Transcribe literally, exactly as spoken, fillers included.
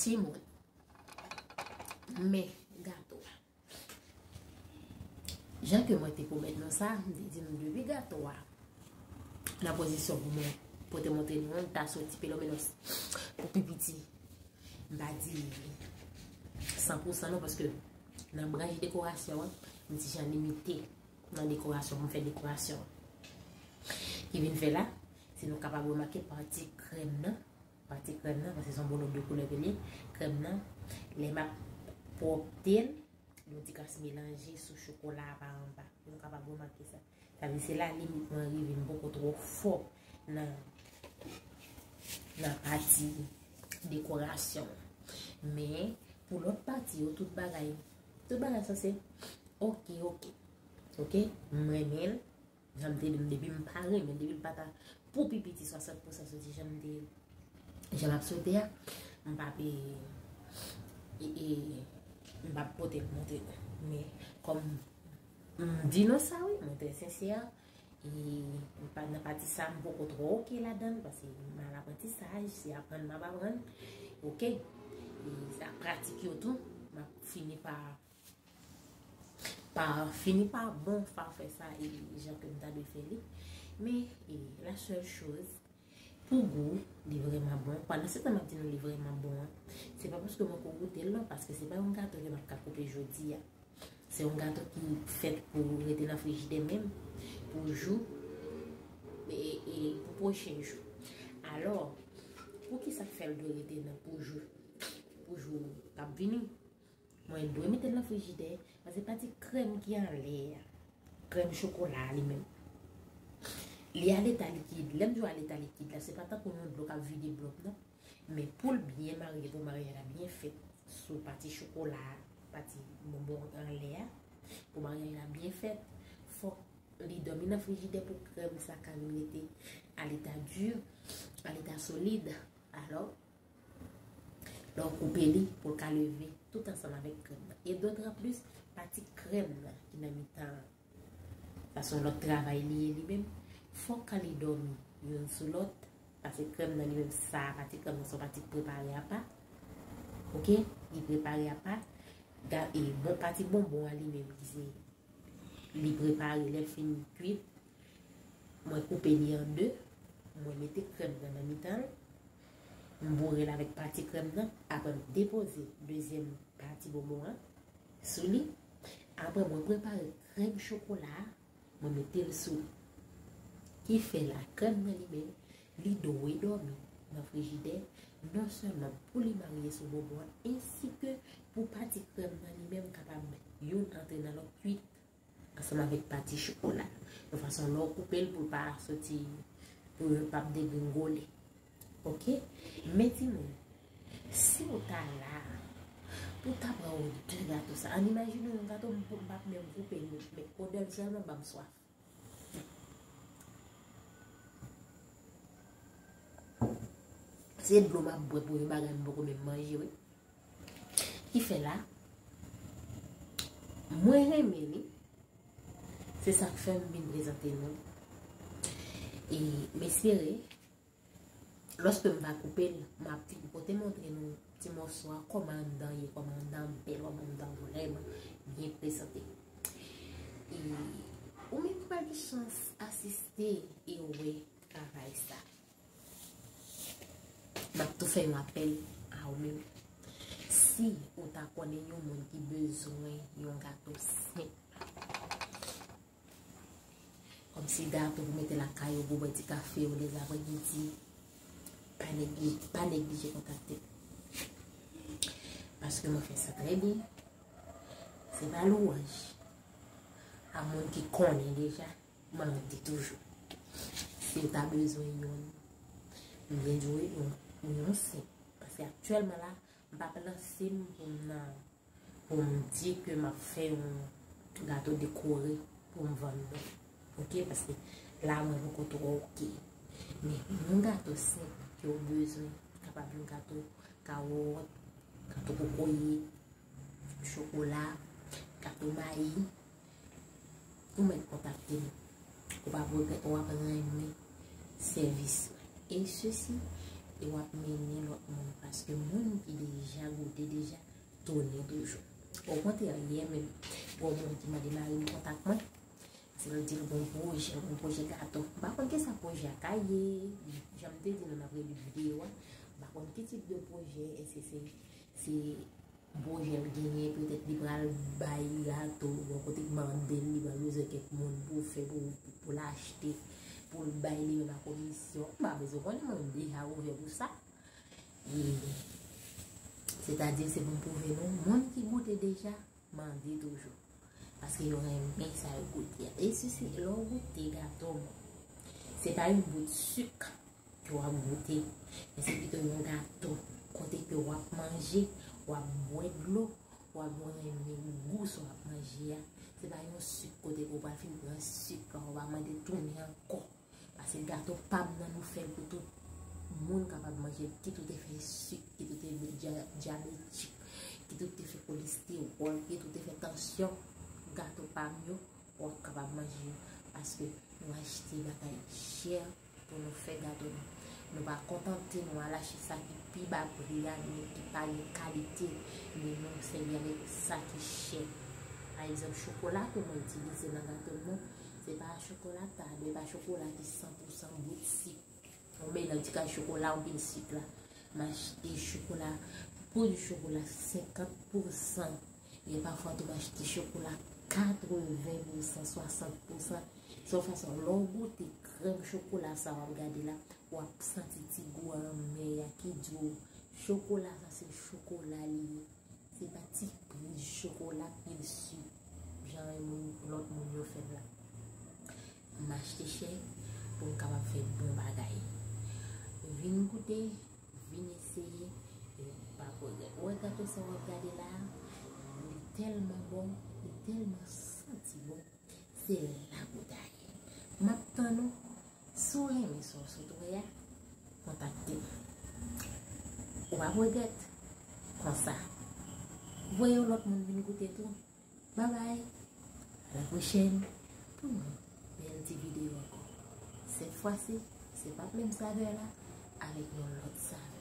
Timoun, men gato a. Jan ke mwen te pwomèt nou sa, m te di nou depi gato a nan pozisyon pou mwen, pou te montre nou, l ta soti pelomenos pou pi piti. M pa di san pou san non, paske nan branch dekorasyon an, m ti jan limite nan dekorasyon, pou m fè dekorasyon. Ki vin fè la, si nou kapab remake pati krèm nan, pati krèm nan, paske se yon bolo de koulè ke li ye, krèm nan, lè m ap pwòpte l, yon ti kras melanje sou chokola a pa anba. Nou kapab remake sa. Sa vle di se la limit mwen rive, m poko twò fò nan, nan pati dekorasyon. Men, pou lòt pati yo, tout bagay, tout bagay sanse oke, oke. Oke? M renmen l. Jan m te di m, depi m pa renmen, depi l pa ta pou pi piti swasant pou san soti jan m te, jan m ap swete a, m p ap, e, e, e, m p ap pote l montre nou. Men, kòm m di nou sa, wi, mwen trè sensè, e, m pa, nan pati sa, m poko twò oke ladan l, paske m al aprantisaj, se aprann m ap aprann, oke? E sa pratik yo tou, m ap fini pa pa fini pa bon, pa fè sa, e, jan ke m ta dwe fè li. Men, e, la sèl choz, pou gou, li vrèman bon. Pandan se tan m ap di nou li vrèman bon an, se pa paske mwen ko goute l non, paske se pa yon gato ke m ap ka koupe jodi a. Se yon gato ki fèt pou rete nan frijidè menm, pou jou, e, e pou pwochen jou. Alò, poukisa k fè l dwe rete nan pou jou, pou jou k ap vini? Mwen dwe mete l nan frijidè, paske pati krèm ki anlè a, krèm chokola a li menm, li a leta likid. Lè m di w a leta likid la, se pa tankou yon dlo k ap vide blòp non. Men pou l byen marye, pou maryaj la byen fèt sou pati chokola a, pati bonbon anlè a, pou maryaj la byen fèt, fòk li dòmi nan frijidè pou krèm sa ka vin rete a leta di, a leta solid. Alò, lè w koupe li pou l ka leve tout ansanm avèk krèm nan. E dòt an plis, pati krèm nan ki nan mitan an, sa se yon lòt travay li ye li menm. Fòk li dòmi youn sou lòt, paske krèm nan li menm sa, pati krèm nan se yon pati k prepare apa. Oke? Li prepare apa. Ga-, e bon, pati bonbon an li menm ki se li prepare lè l fin kwit. Mwen koupe li an de. Mwen mete krèm nan nan mitan l. M boure l avèk pati krèm nan. Apre m depoze dezyèm pati bonbon an sou li. Apre mwen prepare krèm chokola a. Mwen mete l sou li. Ki fè la krèm nan li menm, li dwe dòmi nan frijidè, non sèlman pou li marye sou bonbon an, ensi ke pou pati krèm nan li menm kapab youn antre nan lòt kwit ansanm avèk pati chokola. Yon fason lè w koupe l pou l pa soti, pou l pa ap degringole. Oke? Men timoun, si w ta la, pou w ta pran odè gato sa, ann imajine yon gato m, m p ap menm koupe l, men odè l sèlman ban m swaf. Se dlo m ap bwè pou yon bagay m poko menm manje, wi. Ki fè la, mwen renmen li. Se sa k fè m vin prezante nou. E m espere, lòske m va koupe l, m ap vin pote montre nou ti mòso a, kòman anndan ye, kòman anndan bèl, kòman anndan vrèman byen prezante. E ou menm ki pa gen chans asiste e wè travay sa. M ap tou fè yon apèl a ou menm. Si ou ta konnen yon moun ki bezwen yon gato senp, kòmsi gato pou mete lakay ou, pou bwè ti kafe ou lezapremidi, pa neglije, pa neglije kontakte m. Paske mwen fè sa trè byen. Se pa lwanj a moun ki konnen deja. Mwen di toujou, si w ta bezwen youn, m byen di w yon, yon senp. Paske aktyèlman la, m p ap lanse m pou m nan, pou m di ke m ap fè yon gato dekore pou m vann non. Oke? Paske la, mwen poko twò oke. Men yon gato senp ke w bezwen, kapab yon gato kawòt, gato kokoye, chokola, gato mayi, ou mèt kontakte m. Ou p ap regrèt, w ap renmen sèvis mwen. E sesi, e w ap mennen lòt moun, paske moun ki deja goute deja tounen toujou. Okontrè, yè menm, gon moun ki mande mari m kontak mwen, se l di l gon pwojè, gon pwojè gato. M pa konn kisa pwojè a ka ye, jan m te di nou nan premye videyo a, m pa konn ki tip de pwojè, èske se, se pwojè l genyen, petèt li pral bay gato, bon, kote k mande l, li pral bezwen kèk moun pou fè, pou, pou l achte, pou l bay li menm a komisyon. M pa bezwen konnen, mwen m deja ouvè pou sa. E, sètadi, se pou m pwouve nou, moun ki goute deja, mande toujou. Paske yo renmen sa yo goute a. E si, si, lè w goute gato, bon, se pa yon bout sik ke w ap goute, men se pito yon gato kote ke w ap manje, w ap bwè dlo, w ap renmen gou sa w ap manje a. Se pa yon sik kote ke w pral fin pran sik la, w pa mande tounen ankò. Paske gato pa m nan, nou fè l pou tout moun kapab manje l, kit ou te fè sik, kit ou te dya-, dyabetik, kit ou te fè kolestewòl, kit ou te fè tansyon, gato pa m yo, w ap kapab manje yo. Paske nou achte bagay chè pou nou fè gato nou. Nou pa kontante nou al achte sa ki pi ba pri a, men ki pa gen kalite, men nou sèvi avèk sa ki chè. Pa egzanp, chokola ke mwen itilize nan gato mwen, se pa chokola ta, men pa chokola ki san pou san bout sik. Yon melanj ti kay chokola oubyen sik la. M achte chokola, poud chokola senkant pou san. Gen pafwa tou m achte chokola katreven pou san, swasant pou san. Se yon fason, lè w goute krèm chokola sa w ap gade la, w ap santi ti gou anmè a ki di w chokola sa se chokola li ye. Se pa ti pri chokola pil sik, jan moun, lòt moun yo fè l la. M achte chè pou m kapab fè bon bagay. Vin goute, vin eseye, e w p ap regrèt. Ou wè gato sa w ap gade la a, li tèlman bon, li tèlman santi bon. Se la pou w ta ye. M ap tann ou. Si w renmen sa w sot wè a, kontakte m. Ou p ap regrèt. Konsa, voye yon lòt moun vin goute tou. Babay. A la pwochèn pou yon bèl ti videyo ankò. Sèt fwa si, se p ap menm savè la, avèk yon lòt savè.